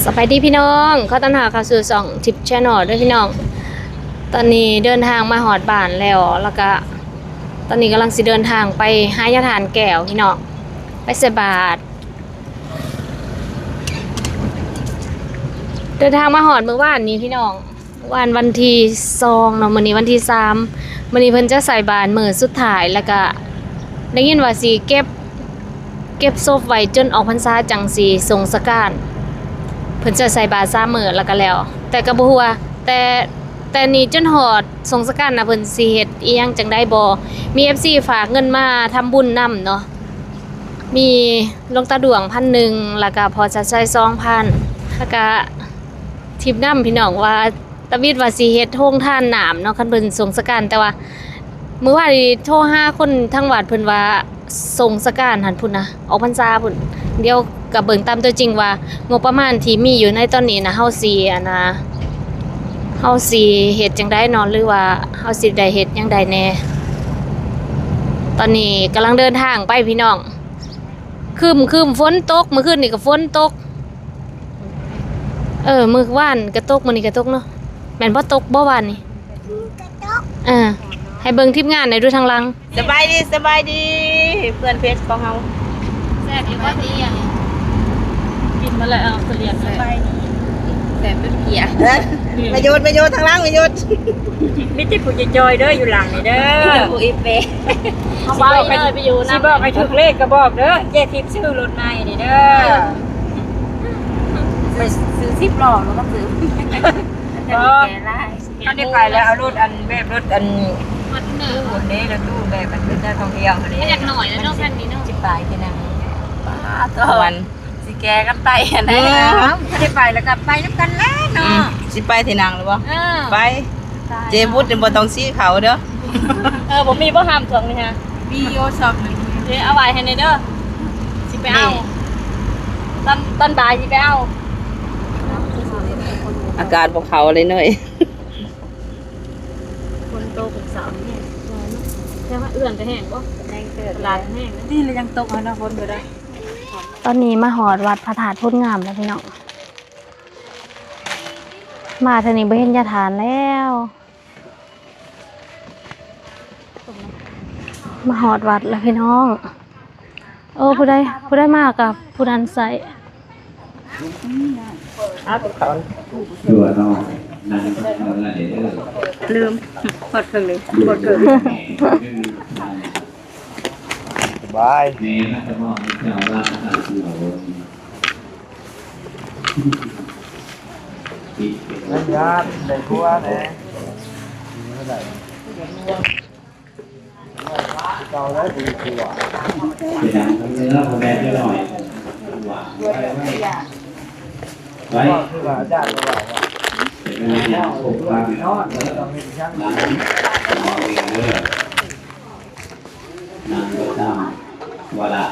ສະບາຍດີພີ່ນ້ອງ ຂໍຕ້ອນຮັບເຂົ້າສູ່ຊ່ອງ Tip Channel ເດີ້ພີ່ນ້ອງ. ຕອນນີ້ເດີນທາງມາຮອດບ້ານແລ້ວ ແລ້ວກະຕອນນີ້ກຳລັງຊິເດີນທາງໄປຫາຍາທ່ານແກ້ວພີ່ນ້ອງ ໄປໃສ່ບາດ. ເດີນທາງມາຮອດມື້ວານນີ້ພີ່ນ້ອງ ວານວັນທີສອງເນາະ ມື້ນີ້ວັນທີສາມ ມື້ນີ້ເພິ່ນຈະໃສ່ບາດມື້ສຸດທ້າຍ ແລ້ວກະໄດ້ຍິນວ່າຊິເກັບ ເກັບສົບໄວ້ຈົນອອກພັນສາຈັ່ງຊິສົ່ງສະການ. ເພິ່ນຈະໃສ່ບາດສາມມື້ແລ້ວກະແລ້ວ ແຕ່ກະບໍ່ຮູ້ວ່າ ແຕ່ ແຕ່ນີ້ຈົນຮອດສົ່ງສະການນະ ເພິ່ນຊິເຮັດອີ່ຫຍັງຈັ່ງໃດບໍ່? ມີເອັຟຊີຝາກເງິນມາທຳບຸນນຳເນາະ ມີຫຼວງຕາດວງພັນໜຶ່ງ ແລ້ວກະພໍ່ຊັດໄຊສອງພັນ ແລ້ວກະທິບນຳພີ່ນ້ອງວ່າ ຕາວິດວ່າຊິເຮັດໂຮງທານນ້ຳເນາະ ຄັນເພິ່ນສົ່ງສະການ ແຕ່ວ່າມື້ວານນີ້ໂທຫາຄົນທາງວັດ ເພິ່ນວ່າສົ່ງສະການຫັ້ນພຸ້ນນະ ອອກພັນສາພຸ້ນ. ດຽວກະເບິ່ງຕາມຕົວຈິງວ່າງົບປະມານທີ່ມີຢູ່ໃນຕອນນີ້ນະ ເຮົາຊິ ອັນນະ ເຮົາຊິເຮັດຈັ່ງໃດເນາະ ຫຼືວ່າເຮົາຊິໄດ້ເຮັດຫຍັງໃດແດ່. ຕອນນີ້ກຳລັງເດີນທາງໄປພີ່ນ້ອງ ຄຶ້ມໆ ຝົນຕົກ ມື້ຄືນນີ້ກະຝົນຕົກ. ເອີ ມື້ວານກະຕົກ ມື້ນີ້ກະຕົກເນາະ ແມ່ນບໍ່ຕົກບໍ່ວານນີ້? ເອີ ໃຫ້ເບິ່ງທີມງານແດ່ດູທາງຫຼັງ. ສະບາຍດີ ສະບາຍດີ ເພື່ອນເພຈຂອງເຮົາ. ແຊບຢູ່ບໍ່ຕິ ອັນນີ້ ກິນມາແລ້ວ ເອົາສະຫຼຽງ. ສະບາຍດີ ແຊບຈົນເກຍ ມາຢູ່ ມາຢູ່ທາງຫຼັງ ມາຢູ່. ມີແຕ່ຜູ້ຈ່ອຍໆເດີ ຢູ່ຫຼັງນີ້ເດີ ຜູ້ອີເປ. ເອົາໄປເລີຍ ໄປຢູ່ນຳ ຊິບອກໃຫ້ຖືກເລກກະບອກເດີ ເຈ້ທິບຊື້ລົດໃໝ່ນີ້ເດີ. ໄປຊື້ສິບລໍ້ແລ້ວກະຊື້ ບໍ່ ຄັນໄດ້ໄປແລ້ວເອົາລົດ ອັນ ແບບລົດ ອັນ ຟໍຈູນເດ້ ລົດຕູ້ແບບ ອັນ ເປັນນັກທ່ອງທ່ຽວຫັ້ນເດ້. ມັນຢາກໜ້ອຍແລ້ວເນາະ ຄັນນີ້ເນາະ ຊິໄປເທື່ອໜຶ່ງ. ປ້າໂທ້ ຊິແກ່ກັນໄປຫັ້ນແຫຼະ. ຄັນໄດ້ໄປແລ້ວກະໄປນຳກັນແຫຼະເນາະ. ຊິໄປເທື່ອໜຶ່ງແລ້ວບໍ່? ເອີ ໄປ ເຈບຸດນີ້ບໍ່ຕ້ອງຊີ້ເຂົາເດີ. ເອີ ບໍ່ມີບໍ່ຫ້າມຊ່ວງນີ້ຫະ? ມີຢູ່ຊ່ອງໜຶ່ງ ເດ ເອົາໄວ້ໃຫ້ແດ່ເດີ ຊິໄປເອົາ ຕອນ ຕອນບ່າຍຊິໄປເອົາ. ອາກາດບໍ່ເຂົ້າເລີຍເນີຍ ຝົນຕົກເຊົ້ານີ້ ແຕ່ວ່າເອື້ອນກະແຫ້ງບໍ່? ຕະຫຼາດກະແຫ້ງ ດີແລ້ວຍັງຕົກຫັ້ນເນາະ ຝົນກະໄດ້. ຕອນນີ້ມາຮອດວັດພະທາດໂພນງາມແລ້ວພີ່ນ້ອງ ມາເທື່ອນີ້ບໍ່ເຫັນຍາທ່ານແລ້ວ. ມາຮອດວັດແລ້ວພີ່ນ້ອງ. ໂອ້ ຜູ້ໃດ ຜູ້ໃດມາກະຜູ້ນັ້ນໃຊ້. ລືມ ຮອດເຄິ່ງນີ້ ບໍ່ເກີນ. ສະບາຍ. ຍາດໄດ້ຜົວແດ່ ເກົ່າແລ້ວ ນາງປະຈຳ ວ່າລະ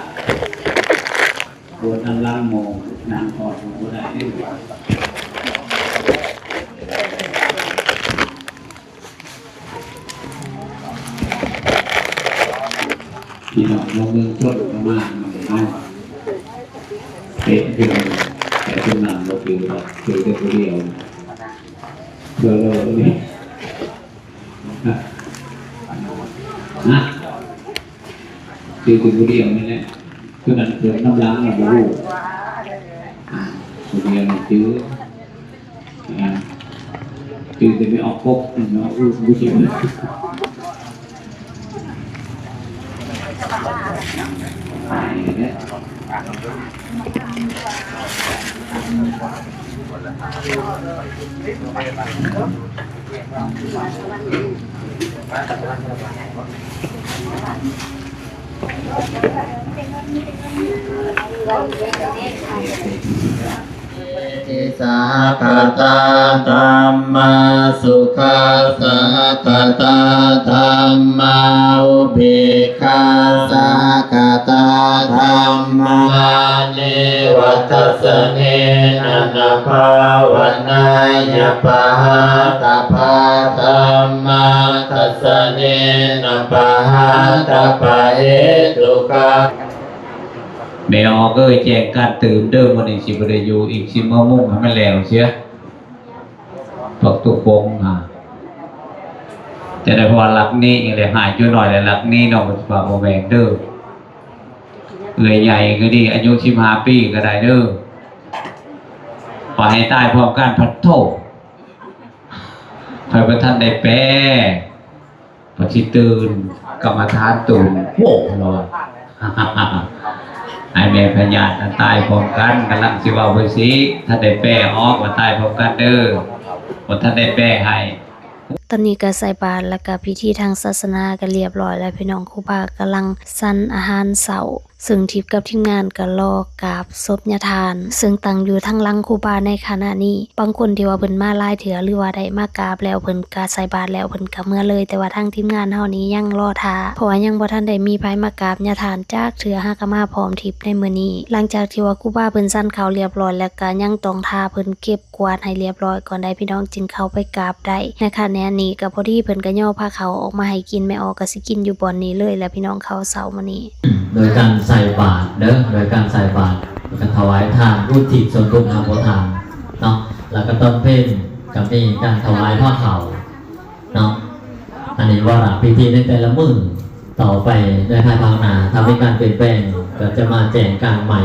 ຄົນນຳຫຼັງໝູ່ ນາງກອດໝູ່ບໍ່ໄດ້ເດ້. ພີ່ນ້ອງເມືອງ ເມືອງຊົນປະມານນີ້ເນາະ ເປັນເພື່ອນ ແຕ່ເພິ່ນນັ້ນບໍ່ຖືກດອກ ຖືກແຕ່ຜູ້ດຽວ ເພື່ອເລີກນີ້ ນະ ຄືຜູ້ດຽວນີ້ແຫຼະ ຜູ້ນັ້ນເກີດນຳຫຼັງແລ້ວບໍ່ຮູ້ ຜູ້ດຽວນີ້ຄື ອ່າ ຄືແຕ່ໄປອອກກົກເນາະ ຮູ້ ຮູ້ຈັກ. ສະຫະກະຕາທຳມາ ສຸຂາສະຫະກະຕາທຳມາ ອຸເບກຂາສະຫະກະຕາທຳມາ ເນວະທັດສະເນນະນະພາວະນາຍະ ປະຫາຕະພາທຳມາ ທັດສະເນນະປະຫາຕະປະເຫຕຸກະ. ແມ່ອອກເອີຍ ແຈ້ງການຕື່ມເດີ ມື້ນີ້ຊິບໍ່ໄດ້ຢູ່ອີກ ຊິມາມຸງໃຫ້ມັນແລ້ວເສຍ ພວກຕຸກບົງຫາ ຈະໄດ້ ເພາະວ່າລັກນີ້ຍັງໄດ້ຫາຍຢູ່ໜ້ອຍ ແລະ ລັກນີ້ນ້ອງກໍຊິວ່າບໍ່ແມ່ນເດີ ເອື້ອຍໃຫຍ່ກໍດີ ອາຍຸສິບຫ້າປີກໍໄດ້ເດີ ວ່າໃຫ້ຕາຍພ້ອມກັນ ພັດໂທ ຂ້ອຍບໍ່ທັນໄດ້ແປ ພະຊິຕື່ນກຳມະຖານຕື່ນ ໂອ້ ລາວວ່າ ໃຫ້ແມ່ພະຍາດນັ້ນຕາຍພ້ອມກັນ ກຳລັງຊິເວົ້າໄປຊີ້ ທັນໄດ້ແປອອກວ່າຕາຍພ້ອມກັນເດີ ບໍ່ທັນໄດ້ແປໃຫ້. ຕອນນີ້ກໍໃສ່ບາດ ແລ້ວກໍພິທີທາງສາສະໜາກໍລຽບຮ້ອຍແລ້ວພີ່ນ້ອງ ຄູບາກຳລັງສັນອາຫານເຊົ້າ ເຊິ່ງທິບກັບທີມງານກໍລໍກາບສົບຍາທ່ານ ເຊິ່ງຕັ້ງຢູ່ທາງຫຼັງຄູບາໃນຂະນະນີ້. ບາງຄົນທີ່ວ່າເພິ່ນມາຫຼາຍເທື່ອ ຫຼືວ່າໄດ້ມາກາບແລ້ວ ເພິ່ນກະໃສ່ບາດແລ້ວ ເພິ່ນກະເມືອເລີຍ ແຕ່ວ່າທາງທີມງານເຮົານີ້ຍັງລໍຖ້າ ເພາະວ່າຍັງບໍ່ທັນໄດ້ມີໃຜມາກາບຍາທ່ານຈັກເທື່ອ ຫາກະມາພ້ອມທິບໃນມື້ນີ້. ຫຼັງຈາກທີ່ວ່າຄູບາເພິ່ນສັນເຂົ້າລຽບຮ້ອຍແລ້ວ ກະຍັງຕ້ອງຖ້າເພິ່ນເກັບກວາດໃຫ້ລຽບຮ້ອຍກ່ອນໄດ້ພີ່ນ້ອງ ຈຶ່ງເຂົ້າໄປກາບໄດ້. ໃນຂະນະນີ້ກະພໍດີເພິ່ນກະຍໍພາເຂົ້າອອກມາໃຫ້ກິນ ແມ່ອອກກະຊິກິນຢູ່ບ່ອນນີ້ເລີຍແຫຼະພີ່ນ້ອງ ເຂົ້າເຊົ້າມື້ນີ້. ໂດຍການໃສ່ບາດເດີ ໂດຍການໃສ່ບາດ ແລ້ວກໍຖວາຍທານ ອຸທິດສ່ວນບຸນຫາພໍ່ທ່ານເນາະ ແລ້ວກໍຕອນເພນກໍມີການຖວາຍພາເຂົ້າເນາະ. ອັນນີ້ວາລະພິທີໃນແຕ່ລະມື້ ຕໍ່ໄປໃນພາຍພາກໜ້າ ຖ້າມີການປ່ຽນແປງ ກໍຈະມາແຈ້ງການໃໝ່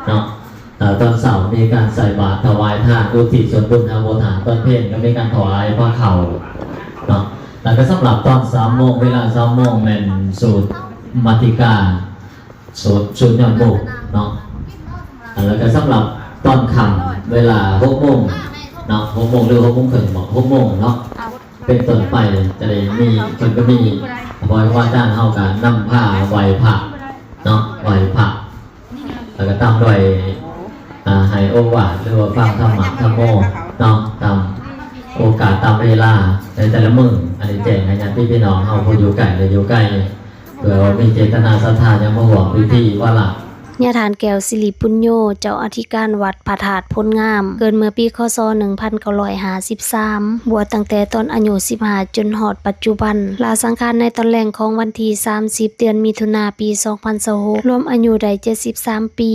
ເນາະ. ເອີ ຕອນເຊົ້າມີການໃສ່ບາດ ຖວາຍທານ ອຸທິດສ່ວນບຸນຫາພໍ່ທ່ານ, ຕອນເພນກໍມີການຖວາຍພາເຂົ້າເນາະ. ແລ້ວກໍສຳລັບຕອນສາມໂມງ ເວລາສາມໂມງ ແມ່ນສູດມັດທິກາ ສູດ ສູດຍ້ອນໂບກເນາະ. ແລ້ວກໍສຳລັບຕອນຄ່ຳ ເວລາຫົກໂມງເນາະ ຫົກໂມງ ຫຼື ຫົກໂມງເຄິ່ງບໍ ຫົກໂມງເນາະ ເປັນຕົ້ນໄປ ຈະໄດ້ມີ ເພິ່ນກໍມີ ພໍ່ແມ່ຄູອາຈານເຮົາກໍນຳພາໄຫວ້ພະເນາະ ໄຫວ້ພະ ແລ້ວກໍຕາມດ້ວຍ ອ່າ ໃຫ້ໂອວາດ ຫຼືວ່າຟັງທຳມະທຳໂມເນາະ ຕາມໂອກາດຕາມເວລາໃນແຕ່ລະມື້. ອັນນີ້ແຈ້ງໃຫ້ຍາດຕິພີ່ນ້ອງເຮົາຜູ້ຢູ່ໃກ້ ແລະ ຢູ່ໄກ ເພື່ອວ່າມີເຈດຕະນາສັດທາ ຢາກມາຮ່ວມພິທີວາລະ. ຍາທ່ານ ແກ້ວ ສິລິປຸນໂຍ ເຈົ້າອະທິການວັດພະທາດໂພນງາມ ເກີດເມື່ອປີ ຄ.ສ. ໜຶ່ງພັນເກົ້າຮ້ອຍຫ້າສິບສາມ ບວດຕັ້ງແຕ່ຕອນອາຍຸສິບຫ້າ ຈົນຮອດປັດຈຸບັນ. ລາສັງຂານໃນຕອນແລງຂອງວັນທີສາມສິບ ເດືອນມິຖຸນາ ປີສອງພັນຊາວຫົກ ລວມອາຍຸໄດ້ເຈັດສິບສາມປີ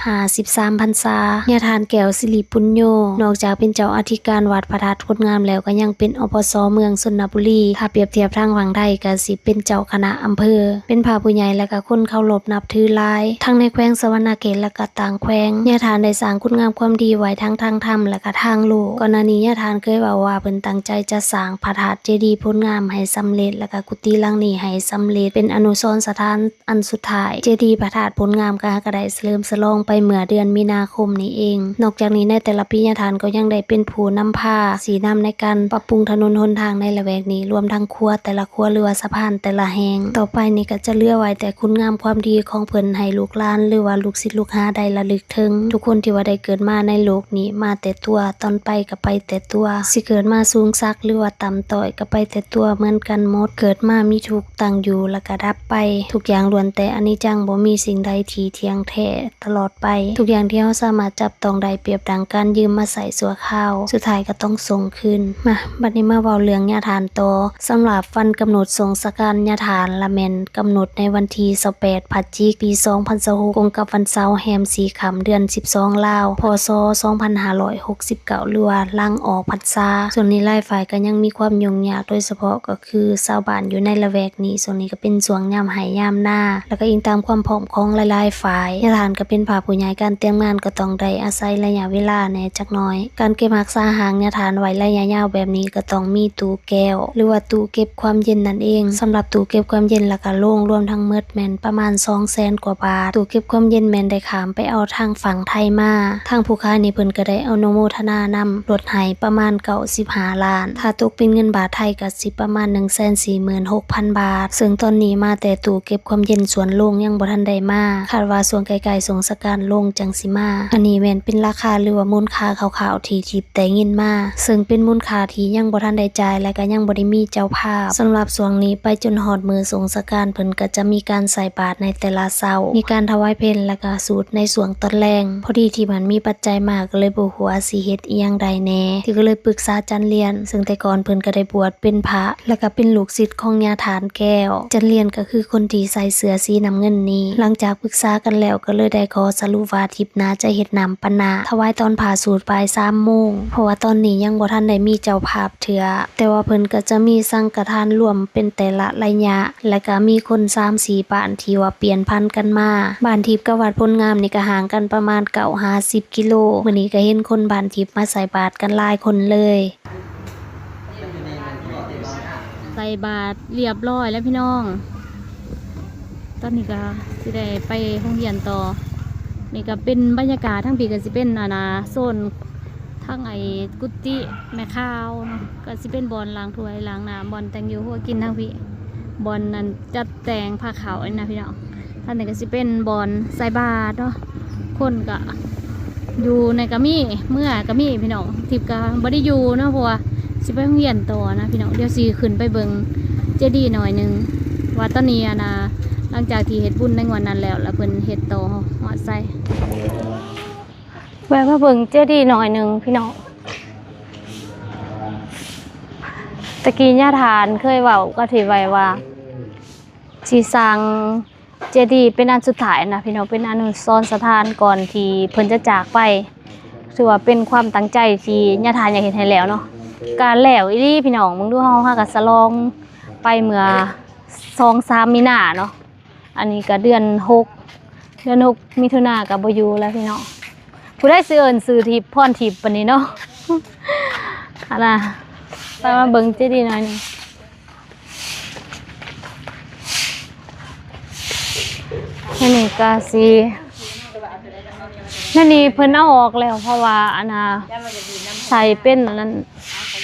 ຫ້າສິບສາມພັນສາ. ຍາທ່ານ ແກ້ວ ສິລິປຸນໂຍ ນອກຈາກເປັນເຈົ້າອະທິການວັດພະທາດໂພນງາມແລ້ວ ກໍຍັງເປັນ ອພສ ເມືອງຊົນນະບູລີ ຖ້າປຽບທຽບທາງຝັ່ງໄທກໍຊິເປັນເຈົ້າຄະນະອຳເພີ ເປັນພະຜູ້ໃຫຍ່ ແລະ ກໍຄົນເຄົາລົບນັບຖືຫຼາຍ ທັງໃນແຂວງສະຫວັນນະເຂດ ແລະ ກໍຕ່າງແຂວງ. ຍາທ່ານໄດ້ສ້າງຄຸນງາມຄວາມດີໄວ້ທັງທາງທຳ ແລະ ກໍທາງໂລກ. ກ່ອນໜ້ານີ້ຍາທ່ານເຄີຍເວົ້າວ່າ ເພິ່ນຕັ້ງໃຈຈະສ້າງພະທາດເຈດີໂພນງາມໃຫ້ສຳເລັດ ແລະ ກໍກຸຕິຫຼັງນີ້ໃຫ້ສຳເລັດ ເປັນອະນຸສອນສະຖານ ອັນສຸດທ້າຍ ເຈດີພະທາດໂພນງາມກໍຫາກໍໄດ້ສະເຫຼີມສະຫຼອງໄປເມື່ອເດືອນມີນາຄົມນີ້ເອງ. ນອກຈາກນີ້ໃນແຕ່ລະປີ ຍາທ່ານກໍຍັງໄດ້ເປັນຜູ້ນຳພາຊີ້ນຳໃນການປັບປຸງຖະໜົນຫົນທາງໃນລະແວກນີ້ ລວມທັງຂົວແຕ່ລະຂົວ ຫຼືວ່າສະພານແຕ່ລະແຫ່ງ. ຕໍ່ໄປນີ້ກໍຈະເຫຼືອໄວ້ແຕ່ຄຸນງາມຄວາມດີຂອງເພິ່ນໃຫ້ລູກຫຼານ ຫຼືວ່າລູກສິດລູກຫາໄດ້ລະລຶກເຖິງ. ທຸກຄົນທີ່ວ່າໄດ້ເກີດມາໃນໂລກນີ້ມາແຕ່ຕົວ ຕອນໄປກໍໄປແຕ່ຕົວ ຊິເກີດມາສູງສັກ ຫຼືວ່າຕ່ຳຕ້ອຍກໍໄປແຕ່ຕົວເໝືອນກັນໝົດ. ເກີດມາມີທຸກ ຕັ້ງຢູ່ແລ້ວກໍດັບໄປ ທຸກຢ່າງລ້ວນແຕ່ອະນິດຈັງ ບໍ່ມີສິ່ງໃດທີ່ທ່ຽງແທ້ຕະຫຼອດໄປ ທຸກຢ່າງທີ່ເຮົາສາມາດຈັບຕ້ອງໄດ້ ປຽບດັ່ງການຢືມມາໃຊ້ຊົ່ວຄາວ ສຸດທ້າຍກໍຕ້ອງສົ່ງຄືນ. ມາ ບັດນີ້ມາເວົ້າເລື່ອງຍາທ່ານຕໍ່. ສຳລັບວັນກຳນົດສົ່ງສະການຍາທ່ານລະແມ່ນກຳນົດໃນວັນທີຊາວແປດ ພະຈິກ ປີສອງພັນຊາວຫົກ ກົງກັບວັນເສົາແຮມສີ່ຄ່ຳ ເດືອນສິບສອງລາວ ພ.ສ. ສອງພັນຫ້າຮ້ອຍຫົກສິບເກົ້າ ຫຼືວ່າຫຼັງອອກພັນສາ. ຊ່ວງນີ້ຫຼາຍຝ່າຍກໍຍັງມີຄວາມຫຍຸ້ງຍາກ ໂດຍສະເພາະກໍ ຄືຊາວບ້ານຢູ່ໃນລະແວກນີ້ ຊ່ວງນີ້ກໍເປັນຊ່ວງຍາມໄຮ່ຍາມນາ ແລ້ວກໍອີງຕາມຄວາມພ້ອມຂອງຫຼາຍໆຝ່າຍ. ຍາທ່ານກໍເປັນພະຜູ້ໃຫຍ່ ການຕຽມງານກໍຕ້ອງໄດ້ອາໄສໄລຍະເວລາແດ່ຈັກໜ້ອຍ. ການເກັບຮັກສາຮ່າງຍາທ່ານໄວ້ໄລຍະຍາວແບບນີ້ ກໍຕ້ອງມີຕູ້ແກ້ວ ຫຼືວ່າຕູ້ເກັບຄວາມເຢັນນັ້ນເອງ. ສຳລັບຕູ້ເກັບຄວາມເຢັນ ແລ້ວກໍໂລງ ລວມທັງໝົດແມ່ນປະມານສອງແສນກວ່າບາດ. ຕູ້ເກັບຄວາມເຢັນແມ່ນໄດ້ຂ້າມໄປເອົາທາງຝັ່ງໄທມາ. ທາງຜູ້ຂາຍນີ້ເພິ່ນກໍໄດ້ອະນຸໂມທະນານຳ ລົດໃຫ້ປະມານເກົ້າສິບຫ້າລ້ານ ຖ້າຕົກເປັນເງິນບາດໄທກໍ ສິປະມານໜຶ່ງແສນສີ່ໝື່ນຫົກພັນບາດ ເຊິ່ງຕອນນີ້ມາແຕ່ຕູ້ເກັບຄວາມເຢັນສ່ວນໂລງຍັງບໍ່ທັນໄດ້ມາ. ຄາດວ່າຊ່ວງໃກ້ໆສົງສະການ ນລົງຈັ່ງຊິມາ. ອັນນີ້ແມ່ນເປັນລາຄາ ຫຼືວ່າມູນຄ່າຄ່າວໆທີ່ທິບໄດ້ຍິນມາ, ເຊິ່ງເປັນມູນຄ່າທີ່ຍັງບໍ່ທັນໄດ້ຈ່າຍ ແລະກະຍັງບໍ່ໄດ້ມີເຈົ້າພາບ. ສຳລັບຊ່ວງນີ້ໄປຈົນຮອດມື້ສົງສະການ ເພິ່ນກະຈະມີການໃສ່ບາດໃນແຕ່ລະເຊົ້າ, ມີການຖວາຍເພນ ແລະກະສູດໃນຊ່ວງຕອນແລງ. ພໍດີທີ່ມັນມີປັດໄຈມາ ກະເລີຍບໍ່ຮູ້ວ່າຊິເຮັດອີ່ຫຍັງໄດ້ແດ່, ທີ່ກະເລີຍປຶກສາຈັນລຽນ, ເຊິ່ງແຕ່ກ່ອນເພິ່ນກະໄດ້ບວດເປັນພະ ແລະກະເປັນລູກສິດຂອງຍາທ່ານແກ້ວ. ຈັນລຽນກະຄືຄົນທີ່ໃສ່ເສື້ອສີນ້ຳເງິນນີ້. ຫຼັງຈາກປຶກສາກັນແລ້ວ ກະເລີຍໄດ້ຂໍ້ສະຫຼຸບວ່າທິບໜ້າຈະເຮັດນ້ຳປານະຖວາຍຕອນພະສູດບ່າຍສາມໂມງ, ເພາະວ່າຕອນນີ້ຍັງບໍ່ທັນໄດ້ມີເຈົ້າພາບເທື່ອ, ແຕ່ວ່າເພິ່ນກະຈະມີສັງຄະທານລວມເປັນແຕ່ລະໄລຍະ, ແລະກະມີຄົນສາມສີ່ບ້ານທີ່ວ່າປ່ຽນຜັນກັນມາ. ບ້ານທິບກັບວັດໂພນງາມນີ້ກະຫ່າງກັນປະມານເກົ້າຫາສິບກິໂລ. ມື້ນີ້ກະເຫັນຄົນບ້ານທິບມາໃສ່ບາດກັນຫຼາຍຄົນເລີຍ. ໃສ່ບາດລຽບຮ້ອຍແລ້ວພີ່ນ້ອງ, ຕອນນີ້ກະຊິໄດ້ໄປໂຮງຮຽນຕໍ່. ນີ້ກະເປັນບັນຍາກາດ, ທາງພີ້ກະຊິເປັນ ອັນນ່າ ໂຊນທາງໄອ້ກຸຕິແມ່ຂາວເນາະ, ກະຊິເປັນບ່ອນລ້າງຖ້ວຍລ້າງນ້ຳ, ບ່ອນແຕ່ງຢູ່ຄົວກິນທາງພີ້, ບ່ອນນັ້ນຈັດແຕ່ງພາເຂົ້ານີ້ນະພີ່ນ້ອງ. ທາງນີ້ກະຊິເປັນບ່ອນໃສ່ບາດເນາະ, ຄົນກະຢູ່ໃນກະມີ ເມືອກະມີພີ່ນ້ອງ. ທິບກະບໍ່ໄດ້ຢູ່ເນາະ ເພາະວ່າຊິໄປໂຮງຮຽນຕໍ່ນະພີ່ນ້ອງ. ດຽວຊິຂຶ້ນໄປເບິ່ງເຈດີໜ້ອຍໜຶ່ງ ວ່າຕອນນີ້ ອັນນ່າ ຫຼັງຈາກທີ່ເຮັດບຸນໃນງວດນັ້ນແລ້ວ ແລ້ວເພິ່ນເຮັດຕໍ່ຮອດໃສ. ແວະມາເບິ່ງເຈດີໜ້ອຍໜຶ່ງພີ່ນ້ອງ. ຕະກີ້ຍາທ່ານເຄີຍເວົ້າກັບທິບໄວ້ວ່າ ຊິສ້າງເຈດີເປັນອັນສຸດທ້າຍນະພີ່ນ້ອງ, ເປັນອະນຸສອນສະຖານກ່ອນທີ່ເພິ່ນຈະຈາກໄປ. ຖືວ່າເປັນຄວາມຕັ້ງໃຈທີ່ຍາທ່ານຢາກເຮັດໃຫ້ແລ້ວເນາະ. ກະແລ້ວອີ່ຫຼີພີ່ນ້ອງ, ເບິ່ງດູ ເຮົາ ເຮົາກະສະຫຼອງໄປເມື່ອສອງສາມມີນາເນາະ. ອັນນີ້ກະເດືອນຫົກ ເດືອນຫົກມິຖຸນາກະບໍ່ຢູ່ແລ້ວພີ່ນ້ອງ. ຜູ້ໃດຊິເອີ້ນຊື່ທິບ ພອນທິບປານນີ້ເນາະ. ອັນນ່າ ໄປມາເບິ່ງເຈດີໜ້ອຍໜຶ່ງ. ອັນນີ້ກະຊິ ອັນນີ້ເພິ່ນເອົາອອກແລ້ວ ເພາະວ່າ ອັນນ່າ ໃສ່ເປັນອັນນັ້ນ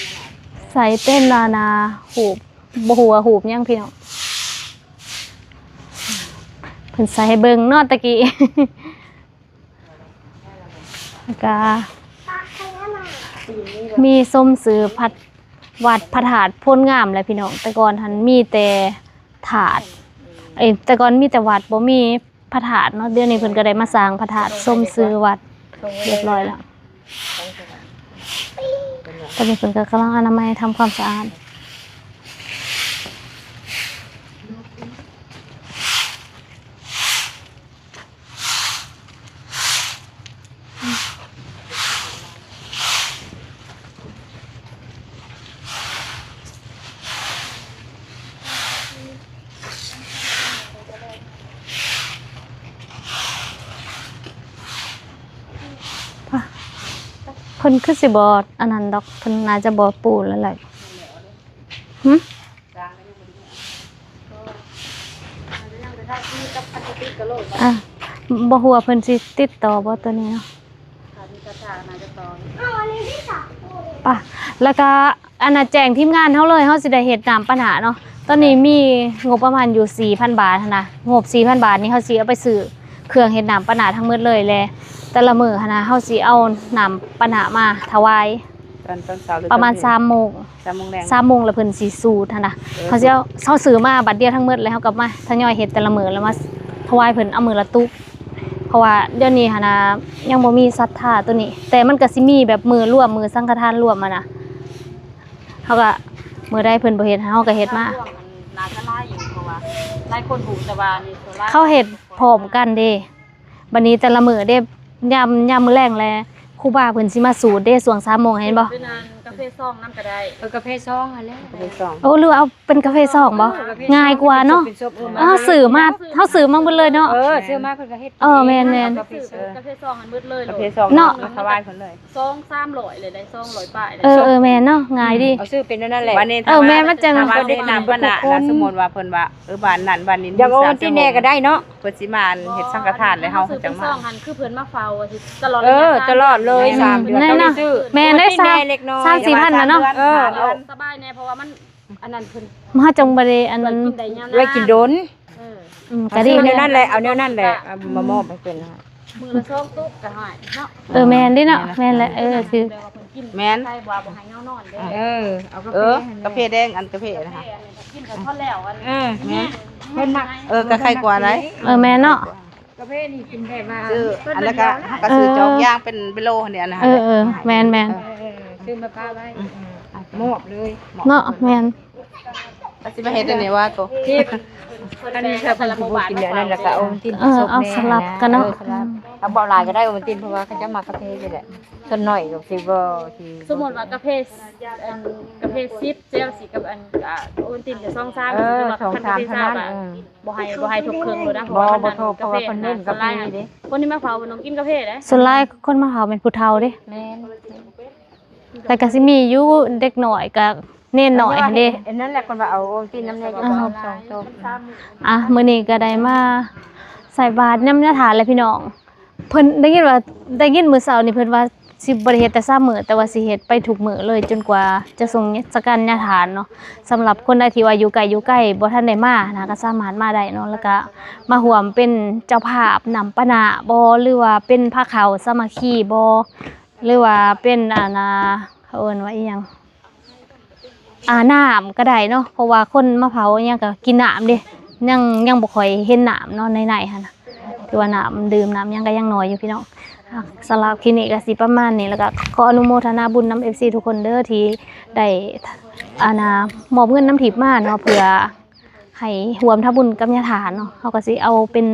ໃສ່ເປັນ ອັນນ່າ ຮູບ ບໍ່ຮູ້ວ່າຮູບຫຍັງພີ່ນ້ອງ. ເພິ່ນໃສ່ໃຫ້ເບິ່ງເນາະຕະກີ້. ແລ້ວກະມີຊົມຊື່ພັດ ວັດພະທາດໂພນງາມແຫຼະພີ່ນ້ອງ. ແຕ່ກ່ອນຫັ້ນມີແຕ່ທາດ ເອີຍ ແຕ່ກ່ອນມີແຕ່ວັດ ບໍ່ມີພະທາດເນາະ. ດຽວນີ້ເພິ່ນກະໄດ້ມາສ້າງພະທາດຊົມຊື່ວັດຮຽບຮ້ອຍແລ້ວ. ຕອນນີ້ເພິ່ນກະກຳລັງອະນາໄມທຳຄວາມສະອາດ. ເພິ່ນຄືຊິບໍ່ອັນນັ້ນດອກ, ເພິ່ນໜ້າຈະບໍ່ປູແລ້ວແຫຼະ. ຫຶ? ອ່ະ ບໍ່ຮູ້ວ່າເພິ່ນຊິຕິດຕໍ່ບໍ່ໂຕນີ້ເນາະ. ປະ ແລ້ວກະ ອັນນ່າ ແຈ້ງທີມງານເຮົາເລີຍ, ເຮົາຊິໄດ້ເຮັດນ້ຳປານະເນາະ. ຕອນນີ້ມີງົບປະມານຢູ່ສີ່ພັນບາດຫັ້ນນະ, ງົບສີ່ພັນບາດນີ້ ເຮົາຊິເອົາໄປຊື້ເຄື່ອງເຮັດນ້ຳປານະທັງໝົດເລີຍ ແລະ ແຕ່ລະມື້ຫັ້ນນະ ເຮົາຊິເອົານ້ຳປານະມາຖວາຍ ຕອນ ຕອນເຊົ້າ ຫຼື ປະມານ ຕອນເຊົ້າ ສາມໂມງ ສາມໂມງແລງ ສາມໂມງ ແລ້ວເພິ່ນຊິສູດຫັ້ນນະ. ເອີ ເຮົາຊິເອົາ ເຮົາຊື້ມາບາດດຽວທັງໝົດ ແລ້ວເຮົາກໍມາທະຍອຍເຮັດແຕ່ລະມື້ ແລ້ວມາຖວາຍເພິ່ນເອົາມື້ລະຕຸກ. ເພາະວ່າດຽວນີ້ຫັ້ນນະ ຍັງບໍ່ມີສັດທາໂຕນີ້, ແຕ່ມັນກໍຊິມີແບບມື້ລວມ ມື້ສັງຄະທານລວມຫັ້ນນະ. ເຮົາກໍ ມື້ໃດເພິ່ນບໍ່ເຮັດ ເຮົາກໍເຮັດມາ. ໜ້າຈະຫຼາຍຢູ່ ເພາະວ່າຫຼາຍຄົນຮູ້ ແຕ່ວ່ານີ້ສ່ວນຫຼາຍ ເຂົາເຮັດພ້ອມກັນເດ້. ບັດນີ້ແຕ່ລະມື້ເດ້ ຍາມ ຍາມມື້ແລງແລະ ຄູບາເພິ່ນຊິມາສູດເດ້ ຊ່ວງສາມໂມງ ເຫັນບໍ່? ເປັນອັນກາເຟຊອງນຳກໍໄດ້. ເອີ ກາເຟຊອງຫັ້ນແຫຼະ ກາເຟຊອງ. ໂອ້ ຫຼືວ່າເອົາເປັນກາເຟຊອງບໍ່? ເອີ ກາເຟຊອງ ງ່າຍກວ່າເນາະ. ເຮົາຊື້ມາ ເຮົາຊື້ມາເບິດເລີຍເນາະ. ເອີ ຊື້ມາເພິ່ນກໍເຮັດ. ເອີ ແມ່ນໆ ເອົາກາເຟ ເອີ ກາເຟຊອງຫັ້ນເບິດເລີຍ ກາເຟຊອງເນາະ ມາຖວາຍເພິ່ນເລີຍ. ສອງສາມຮ້ອຍເລີຍໄດ໋ ສອງຮ້ອຍປາຍເລີຍ. ເອີ ເອີ ແມ່ນເນາະ ງ່າຍດີ. ເອົາຊື້ເປັນແນວນັ້ນແຫຼະ. ບັດນີ້ ເອີ ແມ່ນວ່າຈັ່ງ ເຮົາເຮັດນ້ຳປານະນະ ສົມມຸດວ່າເພິ່ນວ່າ ເອີ ບ້ານນັ້ນບ້ານນີ້ ຢາກເອົາວັນທີແນ່ກໍໄດ້ເນາະ. ເພິ່ນຊິມາອັນເຮັດສັງຄະທານ ແລ້ວເຮົາຈັ່ງມາ. ເຮົາຊື້ເປັນຊອງຫັ້ນ ຄືເພິ່ນມາເຝົ້າວ່າຊິຕະຫຼອດ ເອີ ຕະຫຼອອດເລີຍ ສາມເດືອນ ແມ່ນເນາະ ຕ້ອງໄດ້ຊື້. ແມ່ນໄດ໋ ວັນທີແນ່ເລັກນ້ອຍ ສາມສີ່ພັນນະເນາະ. ເອີ ສະບາຍແນ່ ເພາະວ່າມັນ ອັນນັ້ນເພິ່ນ ມາຈະບໍ່ໄດ້ອັນນັ້ນ ໄວ້ກິນໄດ້ຍາວນານ ໄວ້ກິນດົນ. ເອີ ອືມ ກໍດີ ເອົາແນວນັ້ນແຫຼະ ເອົາແນວນັ້ນແຫຼະ ເອົາມາມອບໃຫ້ເພິ່ນ. ມື້ລະສອງຕຸກກໍໃຫ້ເນາະ. ເອີ ແມ່ນເດ້ເນາະ. ແມ່ນແຫຼະ. ເອີ ຄື ແມ່ນ ໃສ່ບໍ່ ບໍ່ໃຫ້ເຮົານອນເດ້. ເອີ ເອົາກາເຟ ເອີ ກາເຟແດງ ອັນກາເຟນະ ກາເຟອັນນີ້ກໍກິນກໍທອດແລ້ວ. ອັນ ເອີ ແມ່ນ ເພິ່ນມັກ ເອີ ກໍໄຄກວ່າໄດ໋. ເອີ ແມ່ນເນາະ. ກາເຟນີ້ກິນແບບວ່າ ຊື້ອັນນັ້ນກໍ ເຮົາກໍຊື້ຈອກຢາງເປັນເບໂລນີ້ນະ. ເອີໆ ແມ່ນໆ ເອີ ຊື້ມາປະໄວ້ ມອບເລີຍເນາະ. ແມ່ນ ຊິມາເຮັດອັນນີ້ວ່າໂຕ ອັນນີ້ຖ້າເພິ່ນຊິບໍ່ກິນແນວນັ້ນ ແລ້ວກໍເອົາຕິນ ເອີ ເອົາສະຫຼັບກັນເນາະ. ເອົາບໍ່ຫຼາຍກໍໄດ້ໂອວັນຕິນ ເພາະວ່າເຂົາເຈົ້າມັກກາເຟຢູ່ແຫຼະ. ສ່ວນໜ້ອຍກໍຊິບໍ່ ຊິ ສົມມຸດວ່າກາເຟ ອັນ ກາເຟສິບ ເຈົ້າຊິກັບອັນ ອ່າ ໂອວັນຕິນກໍສອງສາມ ເອີ ສອງສາມເທົ່ານັ້ນ. ເອີ ບໍ່ໃຫ້ ບໍ່ໃຫ້ທຸກເຄິ່ງໂລດນະ ເພາະວ່າມັນ ບໍ່ ບໍ່ທຸກ ເພາະວ່າເພິ່ນເນັ້ນກາເຟ. ຄົນທີ່ມາເຝົ້າເພິ່ນຕ້ອງກິນກາເຟເດ້. ສ່ວນຫຼາຍຄົນມາເຝົ້າແມ່ນຜູ້ເຖົ້າເດ້. ແມ່ນ. ແລ້ວກໍຊິມີຢູ່ເດັກນ້ອຍກັບເນນນ້ອຍຫັ້ນເດ້. ອັນນັ້ນແຫຼະ ເພິ່ນວ່າເອົາໂອວັນຕິນນຳແດ່ ຈັກສອງໂຕ. ອ່ະ ມື້ນີ້ກໍໄດ້ມາໃສ່ບາດນຳຍາທານແຫຼະພີ່ນ້ອງ. ເພິ່ນໄດ້ຍິນວ່າ ໄດ້ຍິນມື້ເຊົ້ານີ້ເພິ່ນວ່າຊິບໍ່ໄດ້ເຮັດແຕ່ສາມມື້ ແຕ່ວ່າຊິເຮັດໄປທຸກມື້ເລີຍ ຈົນກວ່າຈະສົ່ງສະການຍາທານເນາະ. ສຳລັບຄົນໃດທີ່ວ່າຢູ່ໃກ້ຢູ່ໄກບໍ່ທັນໄດ້ມານະ ກໍສາມາດມາໄດ້ເນາະ. ແລ້ວກໍມາຮ່ວມເປັນເຈົ້າພາບນ້ຳປານາບໍ ຫຼືວ່າເປັນພາເຂົ້າສາມັກຄີບໍ ຫຼືວ່າເປັນ ອັນນ່າ ເຂົາເອີ້ນວ່າອີ່ຫຍັງ ອາ ນ້ຳກໍໄດ້ເນາະ ເພາະວ່າຄົນມາເຜົາຫຍັງກໍກິນນ້ຳເດ້. ຍັງ ຍັງບໍ່ຄ່ອຍເຫັນນ້ຳເນາະ ໃນໃນຫັ້ນນະ ຄືວ່ານ້ຳດື່ມນ້ຳຫຍັງກໍຍັງໜ້ອຍຢູ່ພີ່ນ້ອງ. ອ່ະ ສຳລັບຄລິບນີ້ກໍຊິປະມານນີ້ ແລ້ວກໍຂໍອະນຸໂມທະນາບຸນນຳເອັຟຊີທຸກຄົນເດີ ທີ່ໄດ້ ອັນນ່າ ມອບເງິນນຳທິບມາເນາະ ເພື່ອໃຫ້ຮ່ວມທຳບຸນກັບຍາທານເນາະ. ເຮົາກໍຊິເອົາເປັນ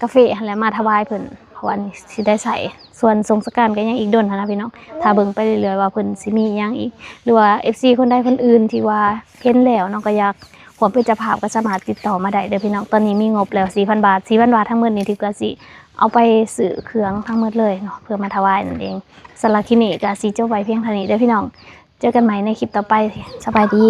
ກາເຟຫັ້ນແຫຼະມາຖວາຍເພິ່ນ ເພາະວ່ານີ້ຊິໄດ້ໃຊ້. ສ່ວນສົ່ງສະການກໍຍັງອີກດົນຫັ້ນນະພີ່ນ້ອງ ຖ້າເບິ່ງໄປເລື້ອຍໆວ່າເພິ່ນຊິມີອີ່ຫຍັງອີກ ຫຼືວ່າເອັຟຊີຄົນໃດຄົນອື່ນທີ່ວ່າເຫັນແລ້ວເນາະ ກໍຢາກຮ່ວມເປັນເຈົ້າພາບ ກໍສາມາດຕິດຕໍ່ມາໄດ້ເດີພີ່ນ້ອງ. ຕອນນີ້ມີງົບແລ້ວສີ່ພັນບາດ. ສີ່ພັນບາດທັງໝົດນີ້ ທີ່ກໍຊິເອົາໄປຊື້ເຄື່ອງທັງໝົດເລີຍເນາະ ເພື່ອມາຖວາຍນັ້ນເອງ. ສຳລັບຄລິບນີ້ກໍຊິຈົບໄວ້ພຽງເທົ່ານີ້ເດີພີ່ນ້ອງ. ເຈີກັນໃໝ່ໃນຄລິບຕໍ່ໄປ. ສະບາຍດີ.